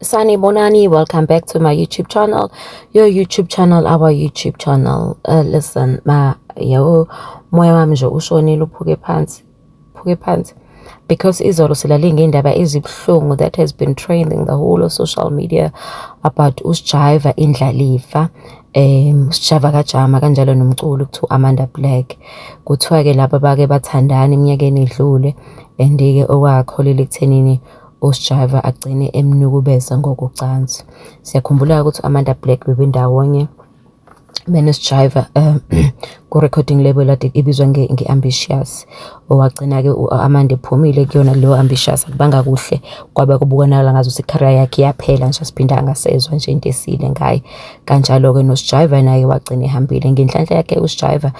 Sanibonani, welcome back to my YouTube channel, your YouTube channel, our YouTube channel. Listen, ma, yabo, moya wami nje ushonile uphuke phansi, phuke phansi. Because izolo silale ngendaba ezibuhlungu that has been trending the whole of social media about uSjaiva Indlalifa, uSjava kaJama kanjalo nomculi kuthiwa Amanda Black. Kuthiwa-ke laba bake bathandana eminyakeni edlule and-ke okwakholela ekuthenini uSjaiva agcine emnukubeza ngokocansi. Siyakhumbula ukuthi Amanda Black bebendawonye benoSjaiva ku-recording label ade ibizwa nge-Ambitious, owagcina-ke u-Amanda ephumile kuyona leyo Ambitious. Akubanga kuhle, kwabe kubonakala ngazuthi i-career yakhe iyaphela nje, asiphinde angasezwa nje into esile ngaye. Kanjalo-ke noSjaiva naye wagcina ehambile. Ngenhlanhla yakhe uSjaiva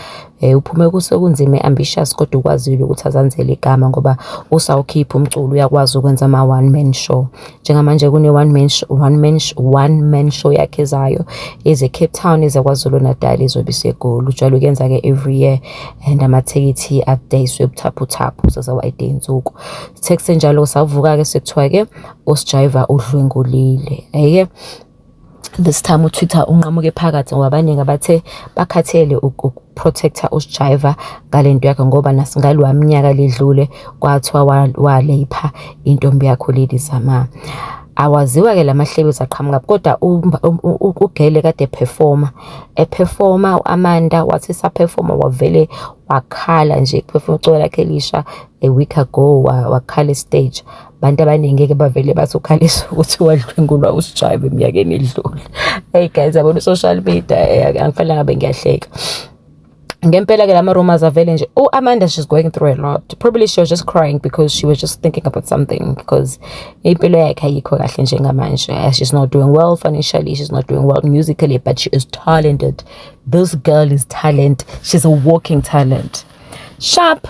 uphume kusekunzima e-Ambitious, kodwa ukwazile ukuthi azanzele igama ngoba usawukhipha umculo, uyakwazi ukwenza ama-one man show. Njengamanje kune one man show, one man show, one man show yakhe ezayo eze Cape Town, eze KwaZulu Natal, izobe iseGoli. Ujwayele ukuyenza-ke every year and amathikithi adayiswe buthaphuthaphu sezawayide iy'nsuku. Sithe kusenjalo savuka-ke sekuthiwa-ke uSjaiva udlwengulile. Hhayi-ke this time uTwitter unqamuke phakathi ngoba abaningi abathe bakhathele ukuprotecta uSjaiva ngale nto yakhe, ngoba nasingalowa minyaka ledlule kwathiwa walepha intombi yakho Lady Zama. Awaziwa-ke la mahlebezi aqhamuka, kodwa ugele kade eperforma, eperforma u-Amanda, wathi esaperforma wavele wakhala nje, kuphefumula iculo lakhe elisha a week ago, wakhala estage. Abantu abaningi-ke bavele bathi ukhalisa ukuthi wadlwengulwa uSjaiva eminyakeni edlule. Hey guys, yabona u-social media, angifanele ngabe ngiyahleka. Ngempela-ke lama rumors avele nje. U-Amanda, she's going through a lot. Probably she was just crying because she was just thinking about something, because impilo yakhe ayikho kahle njengamanje. She's not doing well financially, she's not doing well musically, but she is talented. This girl is talent. She's a walking talent. Sharp.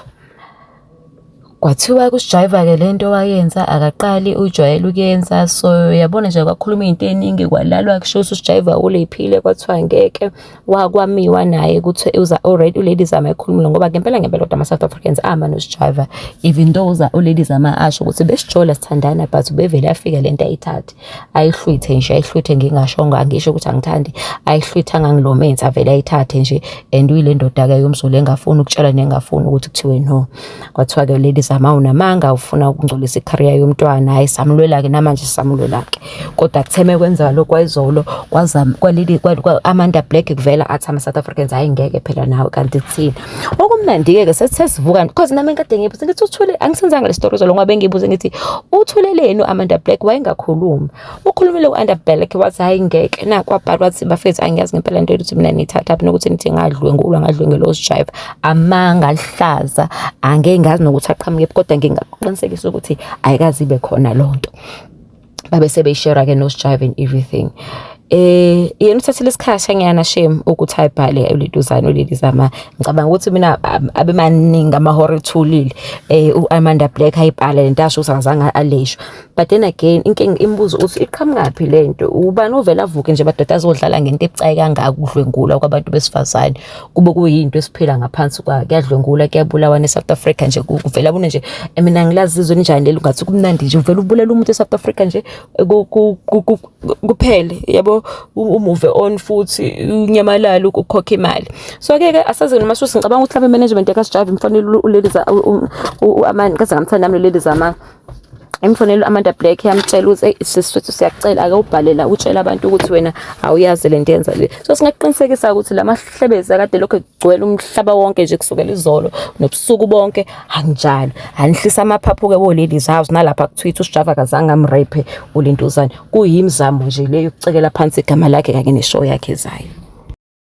Kwathiwa kuSjaiva-ke lento wayenza akaqali, ujwayele ukuyenza. So yabona nje kwakhuluma iy'nto ey'ningi, kwalalwa kusho ukuthi uSjaiva ulephile, kwathiwa ngeke wakwamiwa naye ukuthi uza already uLady Zama ekhulumile, ngoba ngempela ngempela kodwa ama-South Africans ama noSjaiva, even though uza uLady Zama asho ukuthi besijola sithandana, but ubevele afika lento ayithathe ayihlwithe nje, ayihlwithe, ngingashongo, angisho ukuthi angithandi, ayihlwithe angangilomenzi, avele ayithathe nje. And uyile ndoda-ke yomZulu engafuni ukutshela nengafuni ukuthi kuthiwe no. Kwathiwa-ke Lady Zama unamanga, ufuna ukungcolisa i-career yomntwana. Hhayi, samlwela-ke, namanje samlwela-ke, kodwa kutheme kwenzeka lokhu kwayizolo kwazama kwaleli Amanda Black kuvela athi ama-South Africans, hhayi ngeke phela nawe kanti kuthini. Okumnandi-ke ke sesithe sivuka, because nami ngikade ngibuze ngithi uthule, angisenzanga le story izolo ngoba bengibuze ngithi uthuleleni u-Amanda Black, wayengakhulumi. Ukhulumile u-Amanda Black wathi hhayi ngeke, nakwabhala wathi bafethu angiyazi ngempela into yokuthi mina niyithathaphi nokuthi nithi ngadlwengulwa, ngadlwengulwa uSjaiva. Amanga alihlaza, angeke ngazi nokuthi aqhamuke, kodwa ngingakuqinisekisa ukuthi ayikaze ibe khona loo nto. Babe sebeyishare-ke noSjaiva and everything. Yena uthathile isikhashanyana shame ukuthi ayibhale uLeduzane uLady Zama. Ngicabanga ukuthi mina abe maningi amahora ethulile u-Amanda Black ayibhale lento, asho ukuthi akazange aleshwe. But then again inkinga imibuzo uthi iqhamukaphi lento, ubani ovela avuke nje madoda azodlala ngento ebucayi kangaka, ukudlwengulwa kwabantu besifazane, kube kuyinto esiphila ngaphansi kwayo. Kuyadlwengulwa, kuyabulawa ne-South Africa nje, kuvela bune nje. Mina ngilazi izwe linjani leli, ungathi kumnandi nje uvela ubulela umuntu e-South Africa nje kuphele, yabo, umove on futhi unyamalala ukukhokha imali. So ke ke asazi noma suthi ngicabanga ukuthi mhlawumbe management yakaSjaiva imfonela uLady Amanda, kaze ngamthanda nami uLady Zama, imfonela Amanda Black yamtshela ukuthi hey siswethu siyakucela ake ubhalela utshela abantu ukuthi wena awuyazi lento yenza le. So singaqinisekisa ukuthi lamahlebezi akade lokho kugcwele umhlaba wonke nje kusukela izolo nobusuku bonke anjalo. Anihlisa amaphaphu-ke wo-Ladies House nalapha ku-Twitter, uSjava akazange amrape uLintuzane, kuyimizamo nje leyo yokucekela phansi igama lakhe kanye neshow yakhe ezayo.